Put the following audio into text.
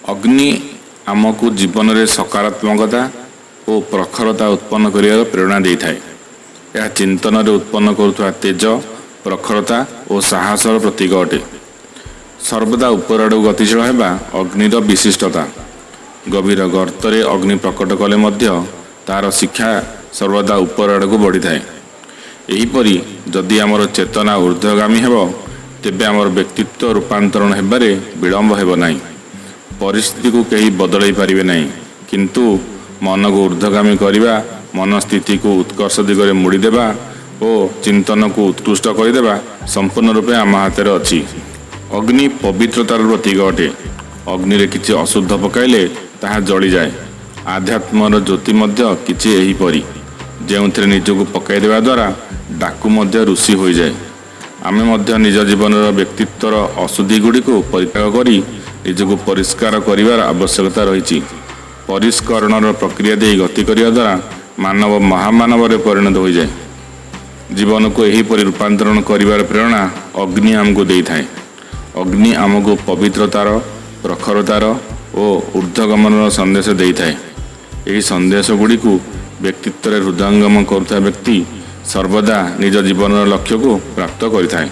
ଅଗ୍ନି ଆମକୁ ଜୀବନରେ ସକାରାତ୍ମକତା ଓ ପ୍ରଖରତା ଉତ୍ପନ୍ନ କରିବାର ପ୍ରେରଣା ଦେଇଥାଏ। ଏହା ଚିନ୍ତନରେ ଉତ୍ପନ୍ନ କରୁଥିବା ତେଜ, ପ୍ରଖରତା ଓ ସାହସର ପ୍ରତୀକ ଅଟେ। ସର୍ବଦା ଉପର ଆଡ଼କୁ ଗତିଶୀଳ ହେବା ଅଗ୍ନିର ବିଶିଷ୍ଟତା। ଗଭୀର ଗର୍ତ୍ତରେ ଅଗ୍ନି ପ୍ରକଟ କଲେ ମଧ୍ୟ ତାହାର ଶିଖା ସର୍ବଦା ଉପର ଆଡ଼କୁ ବଢ଼ିଥାଏ। ଏହିପରି ଯଦି ଆମର ଚେତନା ଉର୍ଦ୍ଧ୍ୱଗାମୀ ହେବ, ତେବେ ଆମର ବ୍ୟକ୍ତିତ୍ୱ ରୂପାନ୍ତରଣ ହେବାରେ ବିଳମ୍ବ ହେବ ନାହିଁ। ପରିସ୍ଥିତିକୁ କେହି ବଦଳାଇ ପାରିବେ ନାହିଁ, କିନ୍ତୁ ମନକୁ ଉର୍ଦ୍ଧ୍ୱଗାମୀ କରିବା, ମନ ସ୍ଥିତିକୁ ଉତ୍କର୍ଷ ଦିଗରେ ମୋଡ଼ିଦେବା ଓ ଚିନ୍ତନକୁ ଉତ୍କୃଷ୍ଟ କରିଦେବା ସମ୍ପୂର୍ଣ୍ଣ ରୂପେ ଆମ ହାତରେ ଅଛି। ଅଗ୍ନି ପବିତ୍ରତାର ପ୍ରତୀକ ଅଟେ। ଅଗ୍ନିରେ କିଛି ଅଶୁଦ୍ଧ ପକାଇଲେ ତାହା ଜଳିଯାଏ। ଆଧ୍ୟାତ୍ମର ଜ୍ୟୋତି ମଧ୍ୟ କିଛି ଏହିପରି, ଯେଉଁଥିରେ ନିଜକୁ ପକାଇଦେବା ଦ୍ୱାରା ଡାକୁ ମଧ୍ୟ ଋଷି ହୋଇଯାଏ। ଆମେ ମଧ୍ୟ ନିଜ ଜୀବନର ବ୍ୟକ୍ତିତ୍ୱର ଅଶୁଦ୍ଧିଗୁଡ଼ିକୁ ପରିତ୍ୟାଗ କରି ନିଜକୁ ପରିଷ୍କାର କରିବାର ଆବଶ୍ୟକତା ରହିଛି। ପରିଷ୍କରଣର ପ୍ରକ୍ରିୟା ଦେଇ ଗତି କରିବା ଦ୍ୱାରା ମାନବ ମହାମାନବରେ ପରିଣତ ହୋଇଯାଏ। ଜୀବନକୁ ଏହିପରି ରୂପାନ୍ତରଣ କରିବାର ପ୍ରେରଣା ଅଗ୍ନି ଆମକୁ ଦେଇଥାଏ। ଅଗ୍ନି ଆମକୁ ପବିତ୍ରତାର, ପ୍ରଖରତାର ଓ ଉର୍ଦ୍ଧ୍ୱଗମନର ସନ୍ଦେଶ ଦେଇଥାଏ। ଏହି ସନ୍ଦେଶ ଗୁଡ଼ିକୁ ବ୍ୟକ୍ତିତ୍ୱରେ ହୃଦୟଙ୍ଗମ କରୁଥିବା ବ୍ୟକ୍ତି ସର୍ବଦା ନିଜ ଜୀବନର ଲକ୍ଷ୍ୟକୁ ପ୍ରାପ୍ତ କରିଥାଏ।